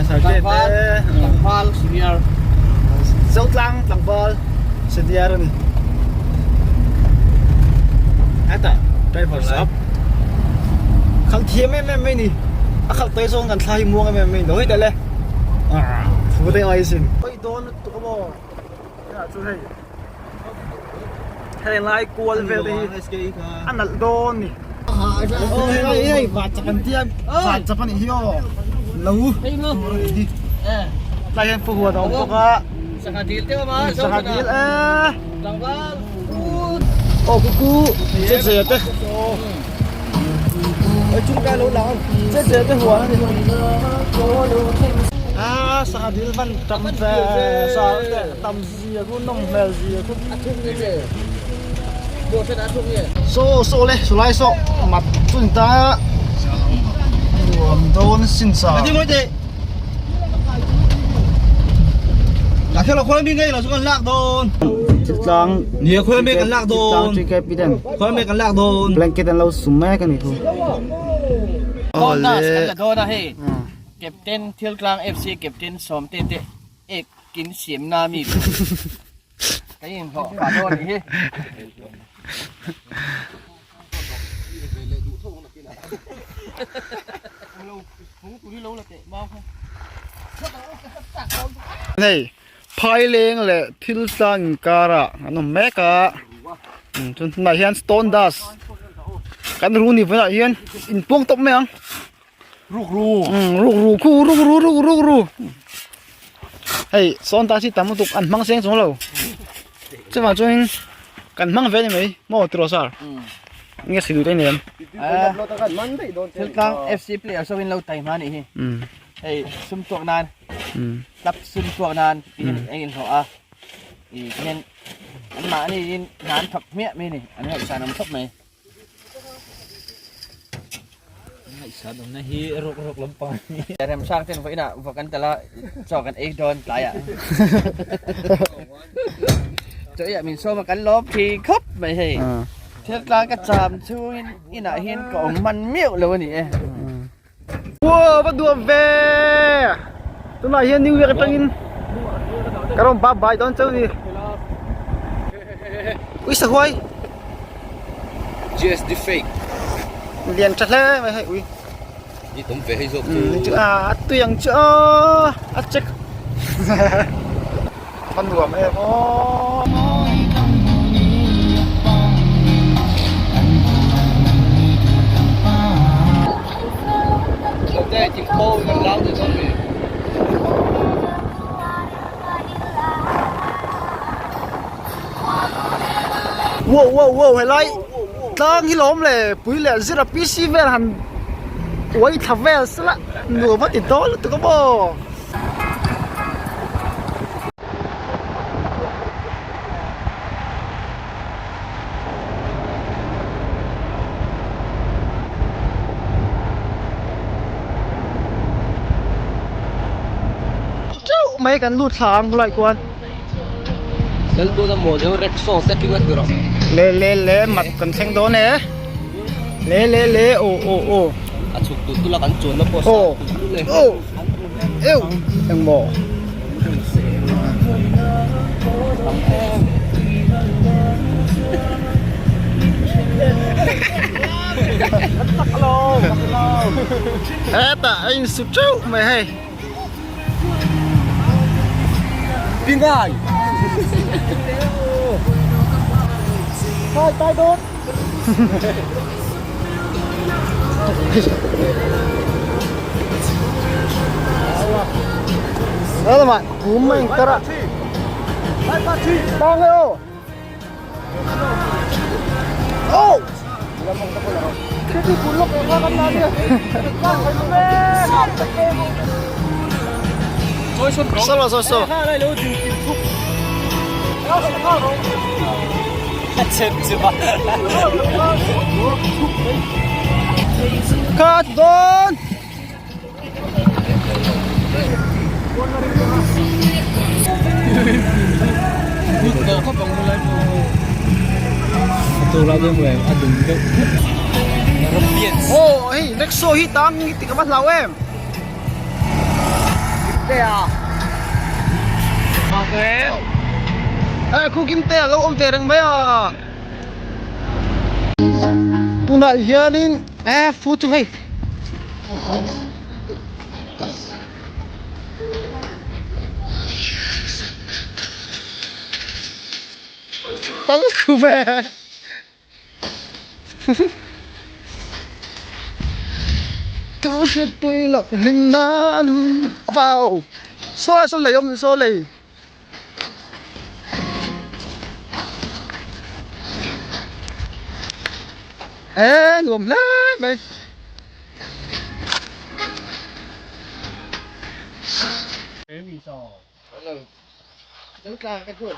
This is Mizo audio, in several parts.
Tlangval, tlangval senior. Zotlang tlangval senior a ni. Hetah driver sap khalh thiam em em mai ni. A khalh tawi zawng kan thla hi muang em em mai ni. Hei teh le. Thu te ngai sin. Hawi dawn lutuk a maw. Tunah chu hei heng lai kual vel te hi a nalh dawn ni. Aw hei hei van chak an tia van chap a nih hi aw lo tur a nih hi tlai hian pu huan a awm bawk a sangha dil te awm a sangha dil e aw kuku che che te che che te huan a ni a sangha dil van tam ve sa te tam zia khu nawm hmel zia khu saw saw le saw lai saw mat chu ni ta nuam dawn sin sa Thiltlang thiltlang blanket an lo sum mek a ni khu. Bonus kan la dawn a hei Captain Thiltlang FC Captain Sawmte te ek kin siam na mi kan inhlawh pah dawn a nih hi. Hei phaileng leh thil tlang inkarah an awm mek a chuan tunah hian stone dust kan ru ni vawiinah hian inpuang tawp mai ang rukru khu rukru rukru rukru hei stone dust hi tam lutuk an hmang seng chuang lo chuvang chuanin kan hmang ve a ni mai maw tiraw sir. Nge silu te nem. Thiltlang FC player so in lo tai hma ni hi. Hei sum tuak nan. Club sum tuak nan in eng in hlawh a. I hian an mahni in hna an thawk hmiah mai ni. An ngaihsan awm khawp mai. Ngaihsan awmna hi rawk rawk lampang a ni. Remsang ten vawiin ah vawk an tel a chaw kan ei dawn tlai ah. Chaw ei ah min sawm a kan lawm thei khawp mai hei. Thil tlang ka cham chhungin inah hian ka awm hman miauh lo a ni e. Wow va duam ve! Tunah hian New Year atangin ka rawn bye bye dawn chauh ni. Ui sahuai! GSD fake. Lian tha hle mai hei ui. Ni tum ve hei zawk chu. Chu a a tui ang chu aw a check. A nuam em aw. Wow wow wow helai tlang hi lawm le pui leh zira PC vel han uai thla vel sela nuam a ti dawn lutuk a maw. Teuh mai kan lut thla ang khulai khuan. Le le le mat kan thleng dawn e le le le aw aw aw a chhuk tur tula kan chuan na pawh aw aw eu engmaw hetah a insut teuh mai hei. Pingai. Tai tai dawn. Đó là bạn cúm mình ta ạ. Bang ấy ô. Ô. Solo so so. Cut dawn. Aw hei rickshaw hi tang hi ti ka va hlau em. Kimtea. Eh, khu Kimtea lo awm ve reng mai a. Tunah hianin eh fu chu hei. Tal thu ve. Tu hriat pui loh hlim nan Wow! Saw saw lei awm saw lei. Ê nuam hle mai.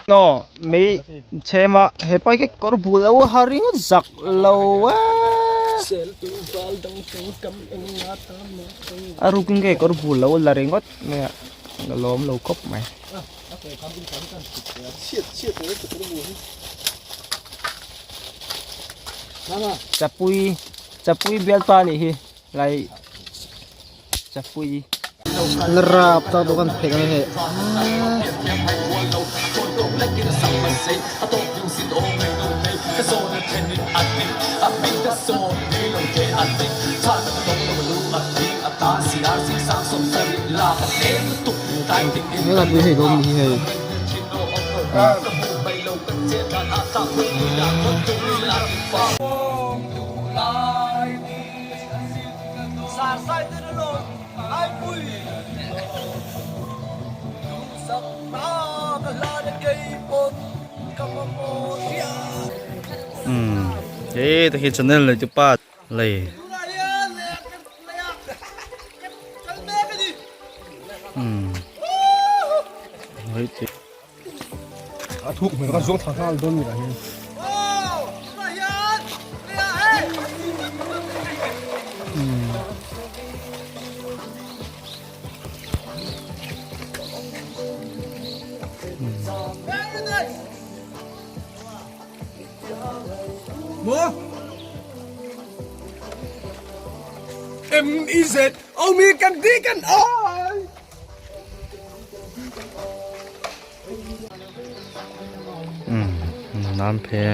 No mei chhem a hepa hi kawr bul lo a ringawt zak lo e a rukin nge kawr bul lo la ringawt mai a ka lawm lo khawp mai. Chapui chapui bialpa anih hi lai. Chapui. Rap tak dawh kan phek ang hei. Hei pui hei dawn ni hei. He ta khi channel nei tu pa lei hei te a thuk hmel ka zuang thla nghal dawn ni lah hian. M E Z O mi kan di kan ai. Nam phe.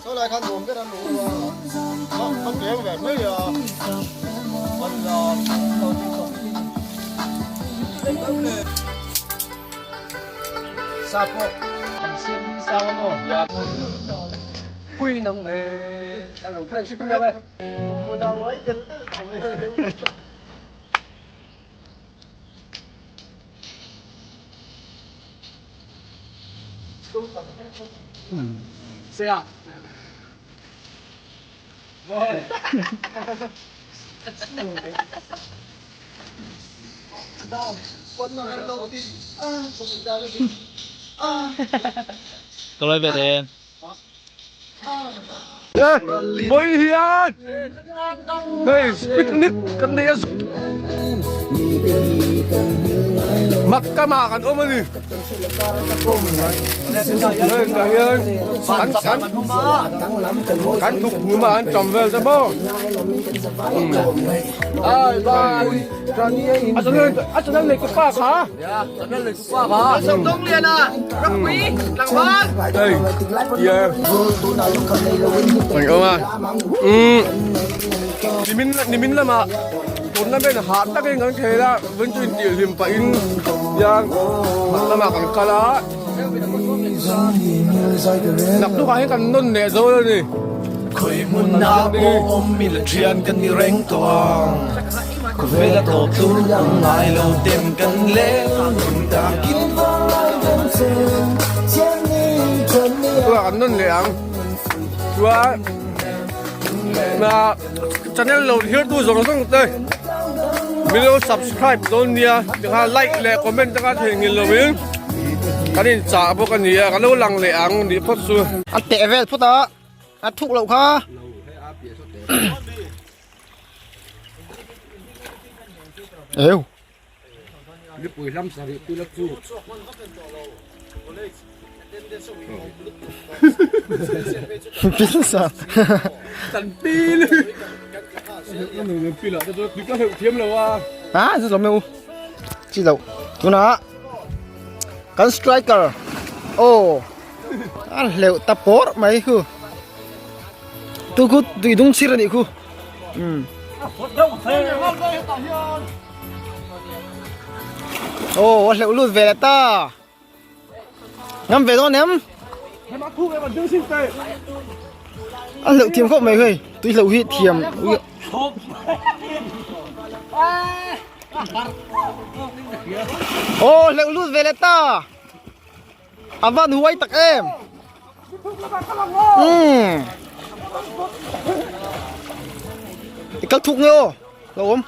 Saw lai khan nuam ber an lu a, kan leng ve mai a, kan la Sa pawh kan siam sang a maw? Pui nang e, a lo phei hrim lo e. Ka loi ve te. Moi hian hei picnic kan nei a mak kama kan awm a ni hei tah hian an an kan thuk hum a an tam vel te maw ai bye a channel a channel nei ka pa kha Đây, yeah. Thành công à? Ừ. Nimin nimin lama tournament hah takin kan khel a, vun chu intih hlim pahin hian hah lamah kan kal a. Naktukah hian kan nawn leh zo a ni. Khawi hmun ah pawh awm ila thian kan ni reng tawh ang. Khawvel a tawp tlun ang ngai lo tem kan leng nun takin vanglai kan chen. Tunah kan nawn leh ang. Chuan na channel lo thlir tu zawng zawng te min lo subscribe dawn nia tikha like leh comment te kha theihnghilh lovin kan inchah bawk a nia kan lo lang leh ang nih phawt chu. A teh vel phawt a, a thuk loh kha. Eu. Nipui hlam sarih pui la chu. Pil sa. Kan pil. Kan pil ah te chu tui ka hleuh thiam lo a. Ha, chu lawm e u. Chi lo. Tunah kan striker. Oh. A hleuh ta pawr mai khu. Tu khu tui dung chhir a nih khu. Um. Oh, a hleuh lut ve leh ta. Ngam ve dawn em? A hleuh thiam khawp mai hei. Tui hleuh hi thiam. Oh, hleuh lut ve leh ta. A van huai tak em. Umm. I kal thuk nge aw. Lo awm.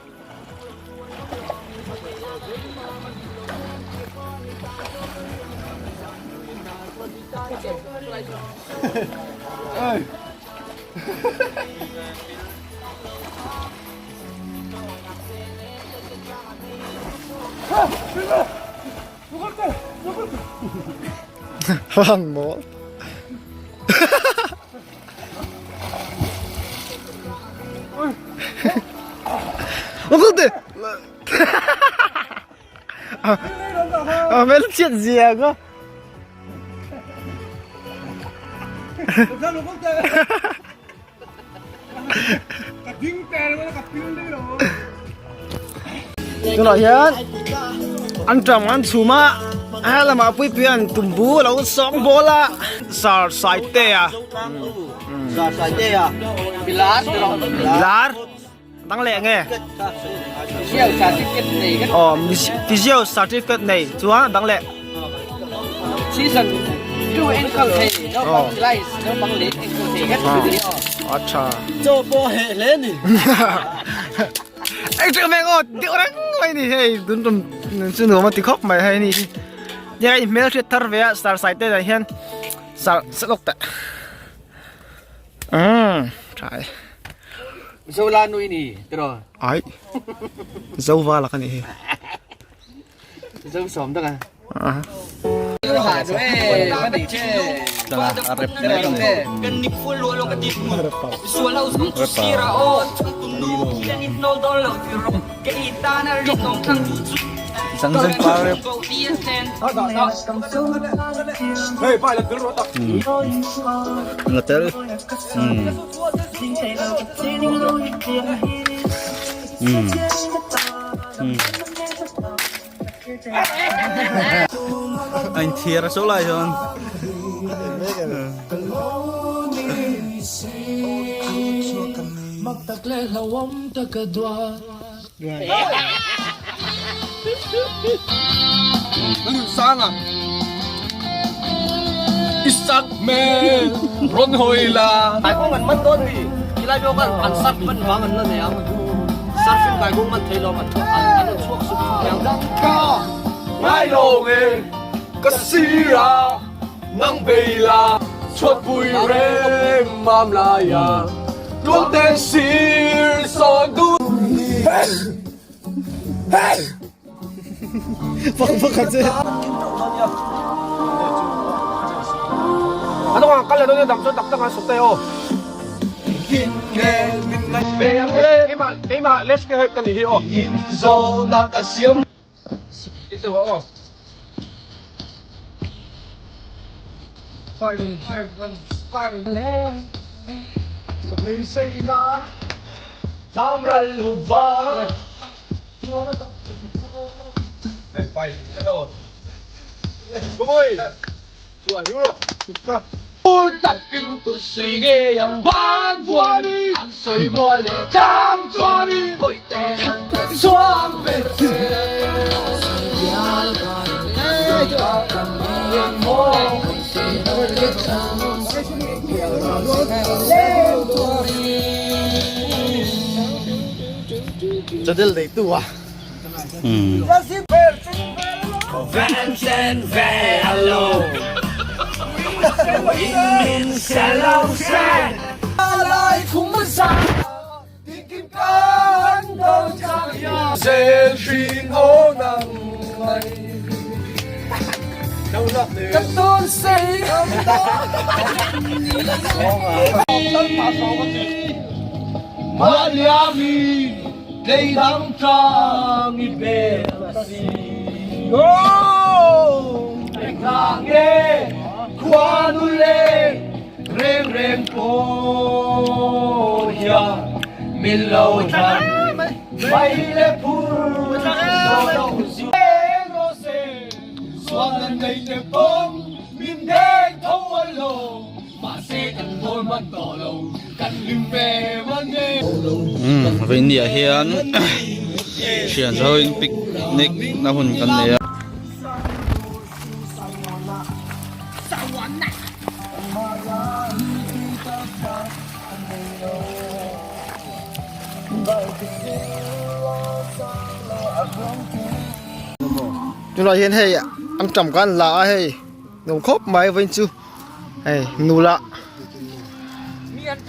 Vang maw. Lo kal teh. A hmel chhiat zia ka. Tunah hian an tang an chhum a he lamah puipui an tumbu a lo sawng bawl a sar sai te a lar dang leh nge aw physio certificate nei chuan dang leh season 2 enkawl thei naupang rice naupang leh enkawl thei vek chu ni aw acha chaw pawh heh hle ni ei teuh mai aw deuh reng mai ni hei tun tum chu nuam a ti khawp mai hei ni hi in hmel hriat thar ve a star sai te ah hian sar lawk teh umm tha e Zola nui ni tiraw ai Zovala ka nih hi Zo sawm tak a. Anh thiar số lại rồi. Sang à Isak me ron hoi la Ai kong an man dawn mi tilai pawh khan an surf man vang an la nei ang surfing kai kawng man thei lo an an rawn chhuak sup sup mai ang. Ka ngai lo nge ka sira nang bei la chhuat pui reng mam lai a tuang te sir sawn du. Chadel nei tu a. Veinia hian thian ho in picnic na hun kan nei a. Tunah hian hei an tam khan la a hei nuam khawp mai vawiin chu hei nula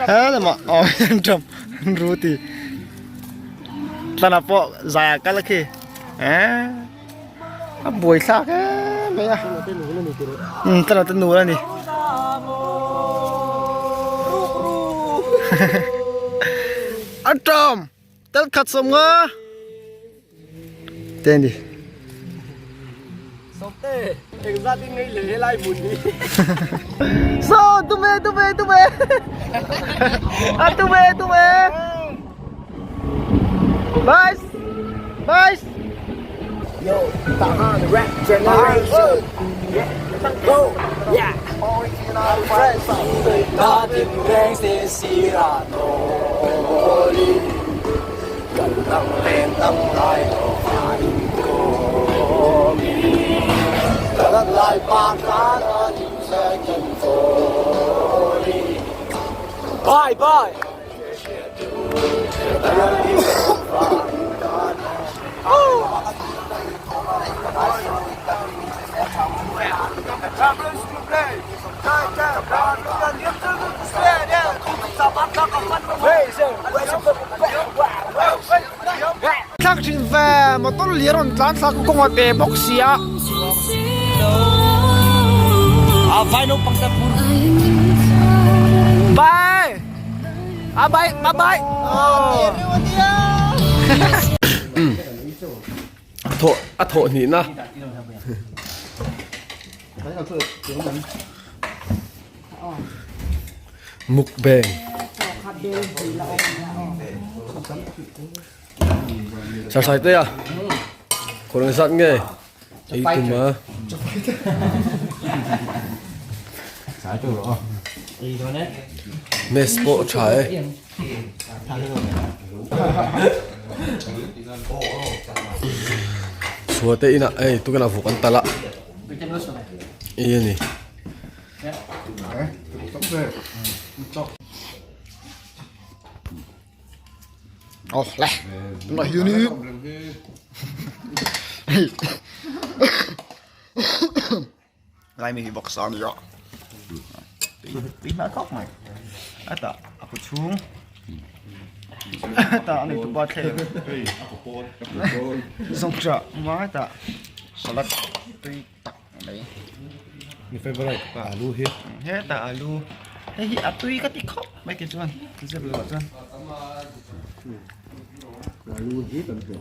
he lamah aw an tam an ru ti tlanah pawh zai ah kal a khi eee a buai thlak em mai a umm tlanah te nul a ni a tam tel khat sawm nga te a ni. So tume tume tume a tume tume Boys Boys Thlak thin ve motor lian rawn tlan thla kawng a pe bawk si a. Bye. Bye bye bye bye. A thawh a thawh hnihna. Mukbang. Sasai te a. Khawng zat nge. Ei tum a. Mess pawh tha e. Chhuah te inah hei tukin a vuk an talh a i a ni. Aw le tunah hian in hei Laimi hi box a ni a tui hmel khawp mai a tah a kaw chhung tah a nei tupa thleng zawngṭah hma tah salad tui tak mai Mi favourite pa alu hi hetah alu hei hi a tui ka ti khawp mai ke chuan zep lo ah chuan alu hi kan hmu.